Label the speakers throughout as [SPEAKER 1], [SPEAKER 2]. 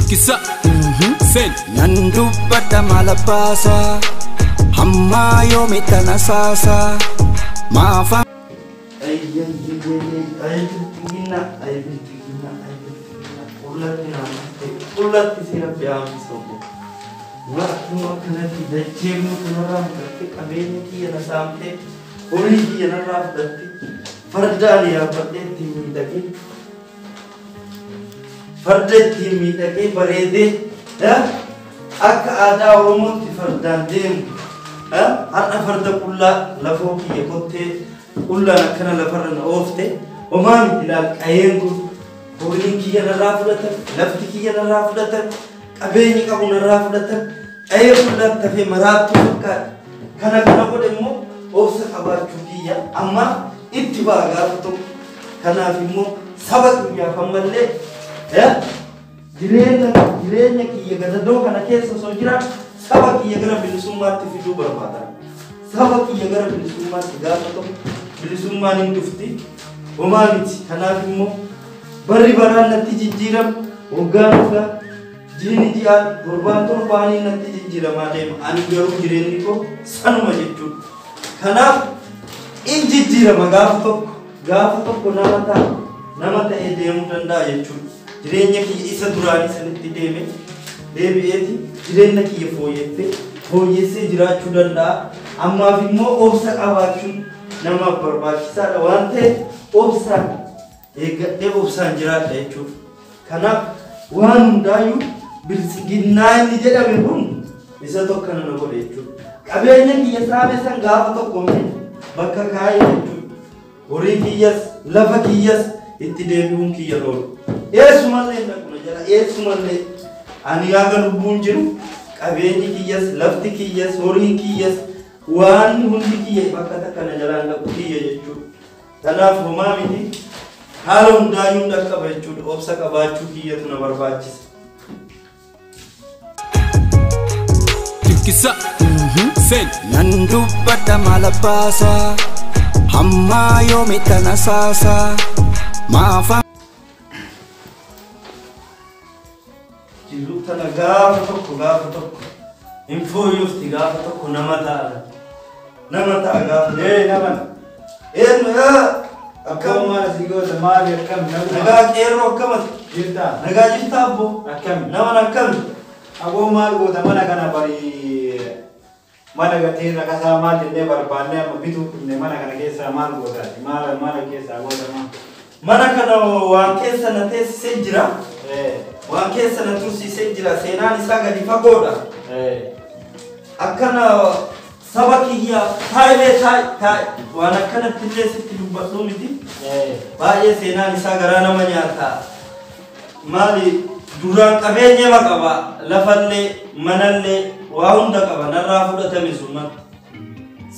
[SPEAKER 1] Tikkisa. Sen.
[SPEAKER 2] Nan dubbadha maal abbaasaa hammaa yoomi tana saasaa maafa.
[SPEAKER 3] Ay, ay, ay, ay, ay, bilxiginnaa, ay, bilxiginnaa, ay, bilxiginnaa, qullatti na hambiste, qullatti si Rabbi haa hambisu obbo. Waanuma akkanatti dachee guutuu narraa fudhatte, qabeenya kiyya na saamte, horii kiyya narraa fudhatte, fardaan yaabbadhee ittiin miidhagee, farda ittiin miidhagee bareedee, akka aadaa Oromootti fardaan deemu. Har'a farda qullaa lafoo kiyya kottee qullaan akkana lafarra na oofte. Homaa miti, laal, qayeen kun horiin kiyya narraa fudhatan, lafti kiyya narraa fudhatan, qabeenyi qabu narraa fudhatan, qayee qullaatti hafee maraattuu fakkaata. Kana godhe immoo obsa qabaachuu kiyya. Amma itti ba'a gaafa tokko. Kanaaf immoo saba kiyyaaf ammallee jireenya kiyya gadadoo kana keessa osoo jiraatu saba kiyya gara bilisummaatti fiduu barbaada. Saba kiyya gara bilisummaatti gaafa tokko bilisummaan hin dhufti. Homaa miti. Kanaaf immoo barri baraan natti jijjiirama. Waggaan waggaa, jiini ji'aan, torbaan torbaanii natti jijjiiramaa deema. Ani garuu jireenyi koo sanuma jechuudha. Kanaaf in jijjiirama gaafa tokko. Gaafa tokko nama ta'a. Nama ta'ee deemuu danda'a jechuudha. Jireenya kiyya isa duraanii sanitti deeme deebi'eeti jireenya kiyya fooyyessee fooyyessee jiraachuu danda'a. Ammaaf immoo obsa qabaachuun namaaf barbaachisaadha waan ta'eef obsaan eeggadhee obsaan jiraadha jechuudha. Kanaaf waan hundaayyuu biltsiginnaa inni jedhame kun isa tokko na godhe jechuudha. Qabeenya kiyya saame san gaafa tokko miti bakka kaa'ee jechuudha. Horii kiyyas, lafa kiyyas itti deebi'uun kiyya loolu. Eessumallee hin dhaqu na jala, eessumallee. Ani yaaga lubbuun jiru qabeenyi kiyyas, lafti kiyyas, horiin kiyyas, waan hundi kiyya bakka takka na jalaan dhaqu, kiyya jechuudha. Kanaaf homaa miti, haala hundaayyuu hin dhaqqaba jechuudha. Obsa qabaachuu kiyyatu na barbaachisa.
[SPEAKER 1] Tikkisa. Sen.
[SPEAKER 2] Nan dubbadha maal abbaasaa hammaa yoomi tana saasaa maafa.
[SPEAKER 3] Jiruu tana gaafa tokko, gaafa tokko hin fooyyofti, gaafa tokko nama ta'a. Nama ta'a gaafa.
[SPEAKER 4] Ee, nama.
[SPEAKER 3] Eenyu yaa?
[SPEAKER 4] Akkam maal si goota, maali, akkam nama?
[SPEAKER 3] Nagaa qeerroo, akkamati?
[SPEAKER 4] Jirtaa?
[SPEAKER 3] Nagaa jirtaa abbo?
[SPEAKER 4] Akkami?
[SPEAKER 3] Nama akkami?
[SPEAKER 4] Aboo, maal goota mana kana? Bari mana gatiin rakasaa maal jennee barbaannee amma bituu dhufne. Mana kana keessaa maal gootaati? Maal maal keessaa goota maal?
[SPEAKER 3] Mana kana waan keessa na teessisee jira. Waan keessa na tursiisee jira. Seenaan isaa gadi fagoodha. Akkana saba kiyya taa'ilee taa'i taa'i waan akkanatti illee sitti dubbadhu miti. Baay'ee seenaan isaa garaa nama nyaata. Maali, duraan qabeenya qaba, lafallee, manallee, waa hunda qaba, narraa fudhatame sumatti.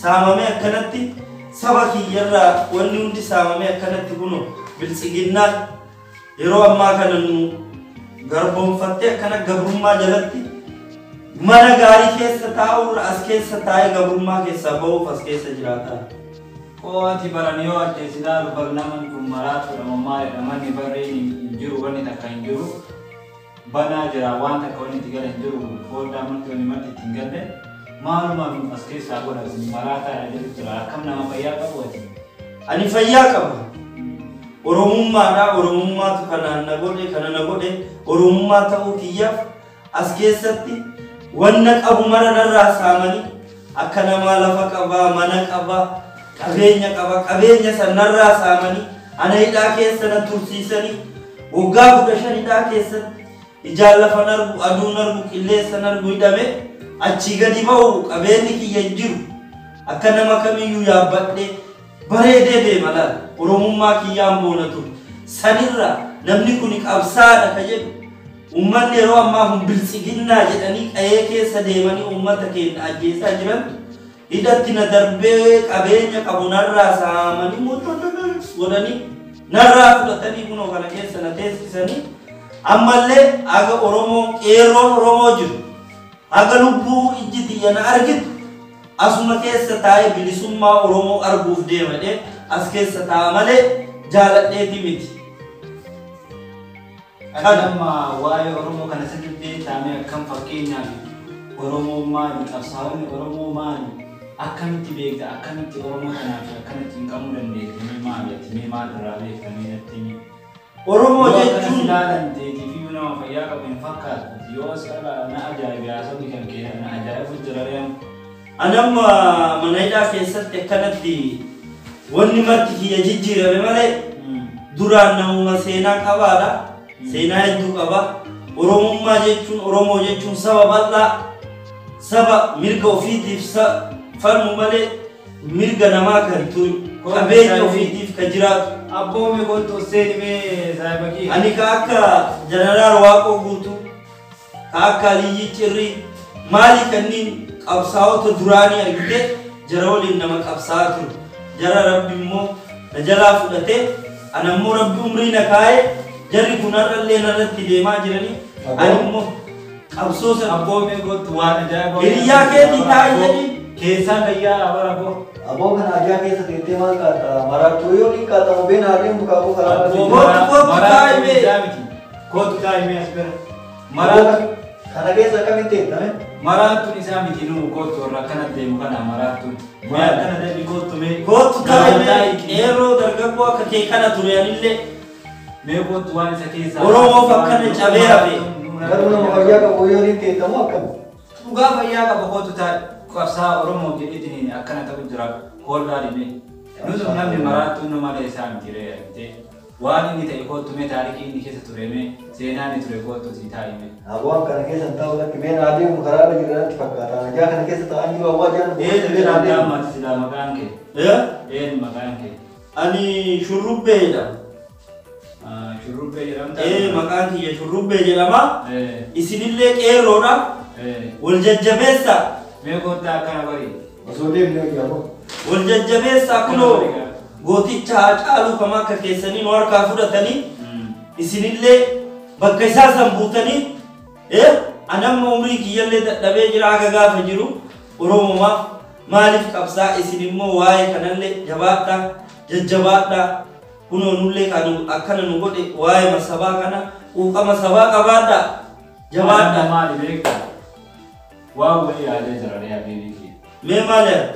[SPEAKER 3] Saamamee akkanatti saba kiyyarraa wanni hundi saamamee akkanatti kunoo biltsiginnaan yeroo ammaa kana nu garboonfattee akkana gabrummaa jalatti mana gaarii keessa taa'uurra as keessa taa'ee gabrummaa keessaa ba'uuf as keessa jiraata.
[SPEAKER 4] Qo'aati baran yoo addeessi ilaalu bar naman kun maraatuudha maalidha? Manni barreen hin jiru, wanni takka hin jiru, banaa jira, waan takka wanni itti gala hin jiru, fooddaa marti wanni marti itti hin galle. Maaluma as keessaa godha maraataadha jedhu jira. Akkam, nama fayyaa qabu ati?
[SPEAKER 3] Ani fayyaa qaba. Oromummaadha. Oromummaatu kanaan na godhe, kana na godhe. Oromummaa ta'uu kiyyaaf as keessatti wanna qabu mara narraa saamanii, akka namaa lafa qabaa, mana qabaa, qabeenya qaba, qabeenya san narraa saamanii ana hidhaa keessa na tursiisanii waggaa 15 hidhaa keessatti ijaan lafa nargu, aduu nargu, qilleensa nargu hidhame. Achii gadi ba'u qabeenyi kiyya hin jiru. Akka nama kamiyyuu yaabbadhee bareedee deema laal. Oromummaa kiyyaan boona ture. Sanirra namni kun qabsaadha ka jedhu uummanni yeroo ammaa kun biltsiginnaa jedhanii qa'ee keessa deemanii uummata keenya ajjeesaa jiran hidhatti na darbee qabeenya qabu narraa saamanii godhanii narraa fudhatanii kunoo kana keessa na teessisanii. Ammallee aga Oromoo, qeerroon Oromoo jiru, haga lubbuu ijji tiyya na argitu asuma keessa taa'ee bilisummaa Oromoo arguuf deemadhe as keessa taa'a malee jaaladheeti miti.
[SPEAKER 4] Kana amma waa'ee Oromoo kana sirriitti beektaa akkam fakkeenyaaf Oromoo maali? Qabsaa'onni Oromoo maali? Akkamitti beekta? Akkamitti Oromoo kanaaf akkanatti hin qabuu dandeette? Mee maali ati? Mee maal irraa beekta? Mee natti himi.
[SPEAKER 3] Oromoo
[SPEAKER 4] Yoo akkana si
[SPEAKER 3] jechuun
[SPEAKER 4] ilaalan teetiif iyyuu nama fayyaa qabu hin fakkaatu. Yoo as irraa na ajaa'ibe haasawni kan kee na ajaa'ibu jira re'am.
[SPEAKER 3] Ani amma mana hidhaa keessatti akkanatti wanni marti kiyya jijjiirame malee duraan namuma seenaa qabaadha. Seenaa hedduu qaba. Oromummaa jechuun Oromoo jechuun saba bal'aa saba mirga ofiitiif falmu malee mirga namaa kan ture qabeenya ofiitiif kan jiraatu.
[SPEAKER 4] Abboomi kottu seeni mee saahiba kiyya.
[SPEAKER 3] Ani ka akka Jeneraal Waaqoo Guutuu, ka akka Aliyyi Cirrii maali kanneen qabsaa'ota duraanii argite jara waliin nama qabsaa'aa ture. Jara Rabbi immoo na jalaa fudhatee ana immoo Rabbi umrii na kaa'ee jarri kun har'allee narratti deemaa jiranii ani immoo qabsoo sana
[SPEAKER 4] Abboomi kottu waan ajaa'ibaa.
[SPEAKER 3] Hiriyyaa keetii taa'ii jedhiin.
[SPEAKER 4] Keessaan gayyaa bara koo.
[SPEAKER 5] Aboo kana ajaa keessa teettee maal kaata? Maraattuu yoo ni kaata mubeen haadeen bukaaboo karaa irra
[SPEAKER 4] Abboo
[SPEAKER 3] Kottu, kottu, taa'ii mee.
[SPEAKER 4] miti. Kottu taa'ii mee as bira.
[SPEAKER 5] Maraattuu kana keessa akkamitti teettame?
[SPEAKER 4] Maraattuun isaa miti nuu kottu warra akkana deemu kana maraattuun. Mee akkana deemi kottu mee.
[SPEAKER 3] Kottu taa'ii mee qeerroo dargaggoo akka kee kana ture anillee
[SPEAKER 4] Mee kottu waan isa keessaa.
[SPEAKER 3] Oromoof akkana cabee hafe.
[SPEAKER 5] Garuu nama fayyaa qabu yoo ni teettamu akkam?
[SPEAKER 4] Dhugaa fayyaa qaba kottu taa'e. Qabsaa Oromoo jedheetiin akkana ta'u jira hollaa dhibee. Nuti namni maraattuun nu malee isaa miti ree argitee. Waan inni ta'e kottu mee taarikii inni keessa ture mee seenaa inni ture kottu si taa'e mee.
[SPEAKER 5] Aboo kana keessa hin taa'u lakki mee naa deemu karaa irra jira natti fakkaata. Ajaa kana keessa taa'an jiru aboo ajaan
[SPEAKER 4] Eenyu jedhamta ammaatti silaa maqaan kee?
[SPEAKER 3] Eh?
[SPEAKER 4] Eenyu maqaan kee?
[SPEAKER 3] Ani Shurrubbeedha.
[SPEAKER 4] Shurrubbee jedhamta?
[SPEAKER 3] Maqaan kiyya Shurrubbee jedhama. Isinillee qeerroodha. Wal jajjabeessa.
[SPEAKER 4] Mee kottaa akkana bari.
[SPEAKER 5] Osoo deemnee hojii aboo.
[SPEAKER 3] Wal jajjabeessa kunoo gooticha Haacaaluu kama akka keessanii nu harkaa fudhatanii isinillee bakka isaa san buutanii ani amma umrii kiyyallee dadhabee jira haga gaafa jiru Oromomaaf maaliif qabsaa isin immoo waa'ee kanallee jabaadhaa jajjabaadhaa kunoo nullee kan akkana nu godhe waa'ee sabaa kana quuqama sabaa qabaadhaa jabaadhaa.
[SPEAKER 4] Maali beektaa? Waan walii yaadee jira ree habiibii kiyya.
[SPEAKER 3] Mee maali yaadde?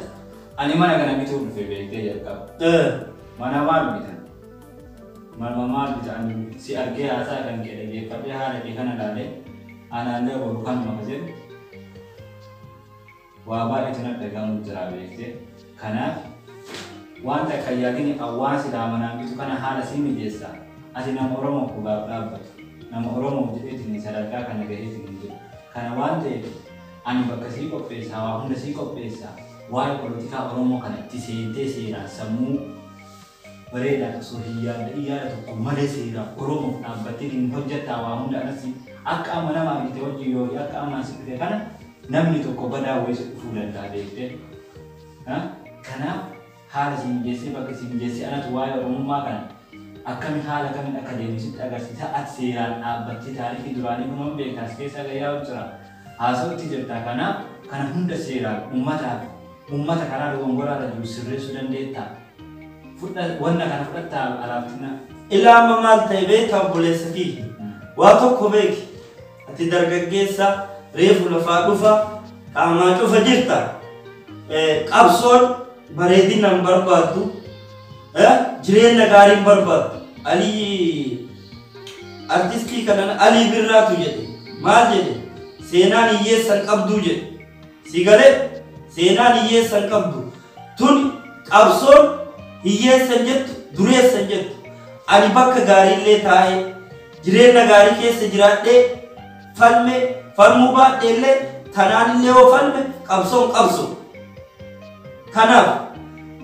[SPEAKER 4] Ani mana kana bituuf dhufe beektee jalqaba. Mana maal bitan? Mana maal bitan? Si argee haasaa kan kee dhaggeeffadhee haala kee kana ilaalee anaallee boru kanuma jedhu waa baay'eetu na dhagahamu jira beektee. Kanaaf waan takka hin yaadini awwaan silaa manaan bitu kana haala sii mijeessa. Ati nama Oromoof dhugaaf dhaabbatu. Nama Oromoof jedheetiin sadarkaa kana gaheetiin hin jiru. Kana waan ta'eef ani bakka sii qopheessaa waa hunda sii qopheessaa waa'ee polotikaa Oromoo kana itti seentee seeraan sammuu bareedaa osoo hin yaadne yaada tokko malee seeraan Oromoof dhaabbattee hin hojjettaa waa hunda anas akka amma nama argite wajjin yookiin akka amma si dhufe kana namni tokko badaa wayii si dhufuu danda'a beektee. Kanaaf haala si mijeessee bakka si mijeessee anatu waa'ee Oromummaa kana akkami haala kamiin akka deemu sitti agarsiisa ati seeraan dhaabbattee taarikii duraanii kunuun beektaa as keessa gayyaa jira. Haasawutti jirta kanaaf kana hunda seeraan uummataaf uummata karaa dogongoraa irra jiru sirreessuu dandeetta. Wanna kana fudhattaa alaabtina.
[SPEAKER 3] Ilaa amma maal ta'e beektaa obboleessa kiyya? Waa tokko beeki. Ati dargaggeessa reefu lafaa dhufa qaamaa cufa jirta. Qabsoon bareedina hin barbaaddu. Jireenya gaarii hin barbaaddu. Alii artistii kanan Alii Birraatu jedhe. Maal jedhe? Seenaan hiyyeessa hin qabduu jedhe. Si galee seenaan hiyyeessa hin qabdu. Tun qabsoon hiyyeessa hin jettu dureessa hin jettu. Ani bakka gaariillee taa'ee jireenya gaarii keessa jiraadhee falme falmuu baadheellee tanaanillee yoo falme qabsoon qabso. Kanaaf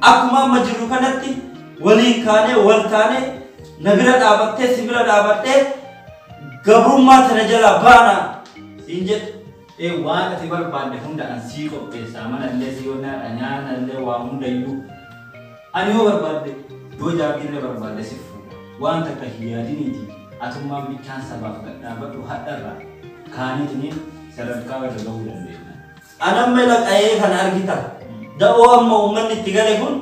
[SPEAKER 3] akkuma amma jirru kanatti waliin kaanee wal taanee na bira dhaabattee si bira dhaabattee gabrummaa tana jalaa baanaa siin jedhu.
[SPEAKER 4] Waan ati barbaadde hunda an sii qopheessaa mana illee si yoonnaadha nyaata illee waa hundayyuu ani yoo barbaadde yoo jaartii barbaadde si fuudha waan takka hin yaadiniiti atummaan bichaan sabaaf gadhaabbadhu hadharraa kaaniitiniin sadarkaa irra gahuu dandeenya.
[SPEAKER 3] Anamma ila qa'ee kana argita. Da'oo amma uummanni itti gale kun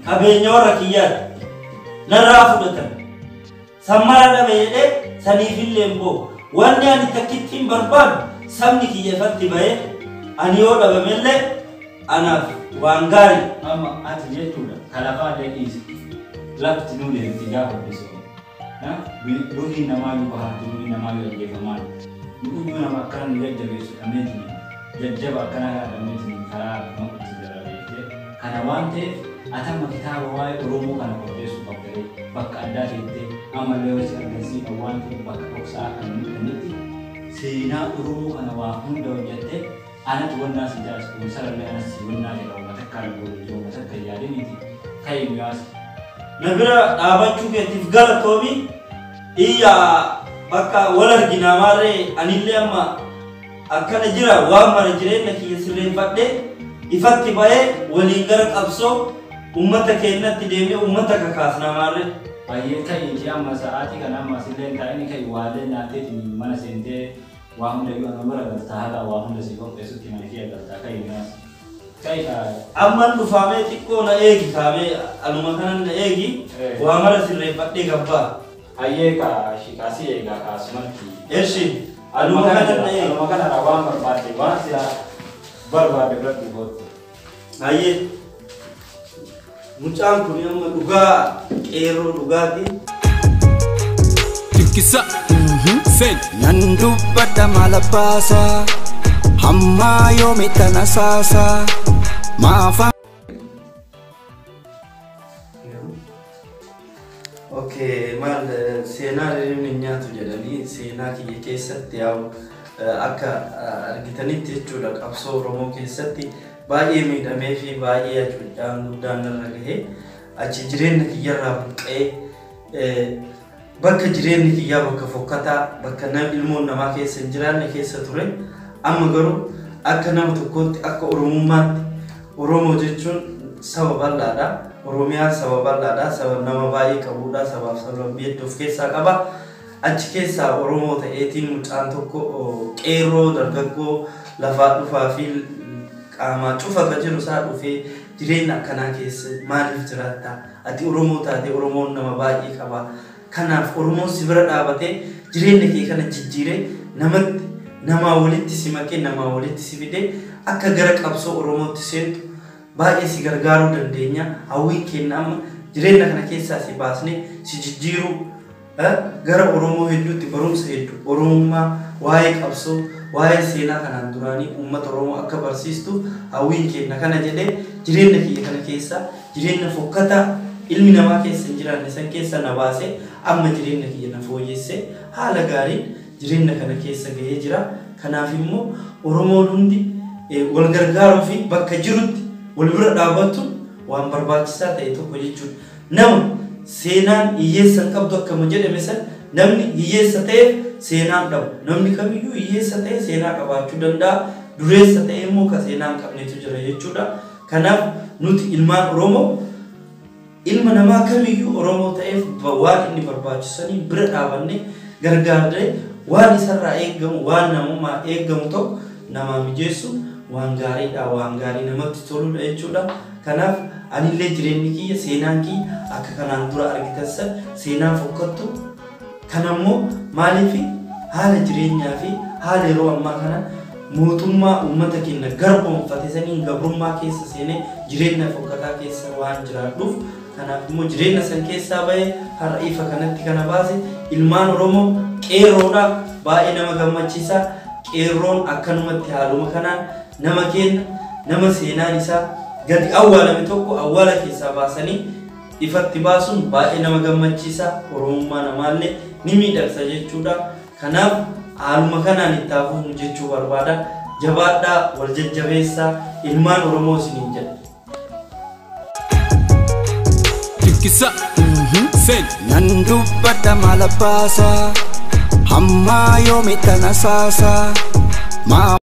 [SPEAKER 3] qabeenya warra kiyyaati. Narraa fudhatan. Sammara dhabe jedhee saniifillee hin boo'u. Wanni ani takkittiin barbaadu sabni kiyya ifatti bahee ani yoo dhabamellee anaaf waan gaarii.
[SPEAKER 4] Amma ati jechuudha kalafaa adda dhiisi. Lafti nuu deemti gaafa bilisoomu. Ruuhiin namaa yoo bahaatti ruuhiin namaa yoo ajjeefamaa. Nuuyyuu nama akkana nu jajjabeessu dhabneetiin jajjaba akkana kana dhabneetiin karaa maqutti jira beektee. Kana waan ta'eef ati amma kitaaba waa'ee Oromoo kana qopheessuu qabda bakka addaa teettee ammallee yoo si argisiisa waan ta'eef bakka dhoksaa akka hin mul'annetti seenaa Oromoo kana waa hunda hojjettee anatu wannaa si jaa ispoonsarallee anas si wannaa jedha uummata akka arguu uummata akka yaadiniiti ka'ee mi'aas.
[SPEAKER 3] Na bira dhaabachuu keetiif galatoomi iyya bakka wal arginaa maarree anillee amma akkana jira waan mara jireenya kiyya sirreeffadhee ifatti bahee waliin gara qabsoo uummata keenyatti deemnee uummata kakaasnaa maarree.
[SPEAKER 4] Baay'ee ka'iitii amma sa'aatii kana amma asillee taa'anii ka'i waallee nyaatteetiin mana seentee waa hunda iyyuu amma bira galtaa haala waa hunda si qopheessutti mana kee galtaa ka'i mi'aas. Ka'i kaa.
[SPEAKER 3] Amman dhufaamee xiqqoo na eegi kaamee anuma kanan na eegi waa mara sirreeffadhee gabbaa.
[SPEAKER 4] Hayyee kaa shikaasii eegaa kaasumatti.
[SPEAKER 3] Eshi anuma kanan na eegi.
[SPEAKER 4] Anuma kanarraa waan barbaadde waan silaa barbaadde biratti gootu.
[SPEAKER 3] Hayyee mucaan kun amma dhugaa qeerroo dhugaati.
[SPEAKER 1] Tinkisa. Sen.
[SPEAKER 2] Nan dubbadha maal abbaasaa hamma yoomitti na saasaa maafa.
[SPEAKER 3] Okay, maal seenaa hirribni hin nyaatu jedhanii seenaa kiyya keessatti yaa'u akka argitanitti jechuudha qabsoo Oromoo keessatti baay'ee miidhamee fi baay'ee hacuuccaan guddaan irra gahee achi jireenya kiyyarraa buqqa'ee bakka jireenyi kiyyaa bakka fokkataa bakka ilmoon namaa keessa hin jiraanne keessa ture amma garuu akka nama tokkootti akka Oromummaatti Oromoo jechuun saba bal'aadha. Oromiyaan saba bal'aadha. Saba nama baay'ee qabudha. Sabaaf sablammii hedduu of keessaa qaba. Achi keessaa Oromoo ta'eetiin mucaan tokko qeerroo dargaggoo lafaa dhufaa fi qaamaa cufa kan jiru isaa dhufee jireenya akkanaa keessa maaliif jiraatta? Ati Oromoo taatee Oromoon nama baay'ee qaba. Kanaaf Oromoon si bira dhaabatee jireenya kee kana jijjiiree namatti namaa walitti si makee namaa walitti si fidee akka gara qabsoo Oromootti seentu baay'ee si gargaaruu dandeenya. Hawwiin keenya amma jireenya kana keessaa si baasnee si jijjiiruu gara Oromoo hedduutti barumsa hedduu Oromummaa waa'ee qabsoo waa'ee seenaa kanaan duraanii uummata Oromoo akka barsiistu hawwiin keenya kana jedhee jireenya kiyya kana keessaa jireenya fokkataa ilmi namaa keessa hin jiraanne san keessa na baasee amma jireenya kiyya na fooyyessee haala gaariin jireenya kana keessa gahee jira. Kanaaf immoo Oromoon hundi wal gargaaruu fi bakka jirutti wal bira dhaabbatu waan barbaachisaa ta'e tokko jechuudha. Nama seenaan hiyyeessa hin qabdu akkuma jedhame san namni hiyyeessa ta'eef seenaan dhabu. Namni kamiyyuu hiyyeessa ta'e seenaa qabaachuu danda'a. Dureessa ta'e immoo ka seenaa hin qabnetu jira jechuudha. Kanaaf nuti ilmaan Oromoo ilma namaa kamiyyuu Oromoo ta'eef waan inni barbaachisanii bira dhaabannee gargaarree waan isarraa eegamu waan namummaa eegamu tokko namaa mijeessu waan gaariidha waan gaarii namatti toludha jechuudha. Kanaaf anillee jireenyi kiyya seenaan kiyya akka kanaan dura argitan san seenaan fokkattu kanammoo maaliif haala jireenyaa fi haala yeroo ammaa kana mootummaa uummata keenya garboomfate saniin gabrummaa keessa seenee jireenya fokkataa keessa waan jiraadhuuf kanaaf immoo jireenya san keessaa bahee har'a ifa kanatti kana baase ilmaan Oromoo qeerroodha baay'ee nama gammachiisa. Qeerroon akkanumatti haaluma kanaan nama keenya nama seenaan isaa gadi awwaalame tokko awwaala keessaa baasanii ifatti baasuun baay'ee nama gammachiisa. Oromummaa namaallee ni miidhagsa jechuudha. Kanaaf haaluma kanaan itti hafuuf jechuu barbaada. Jabaadhaa wal jajjabeessaa ilmaan Oromoo isiniin jedha.
[SPEAKER 1] Tinkisa. Sen.
[SPEAKER 2] Nan dubbadha maal abbaasaa hamma yoomitti na saasaa maa.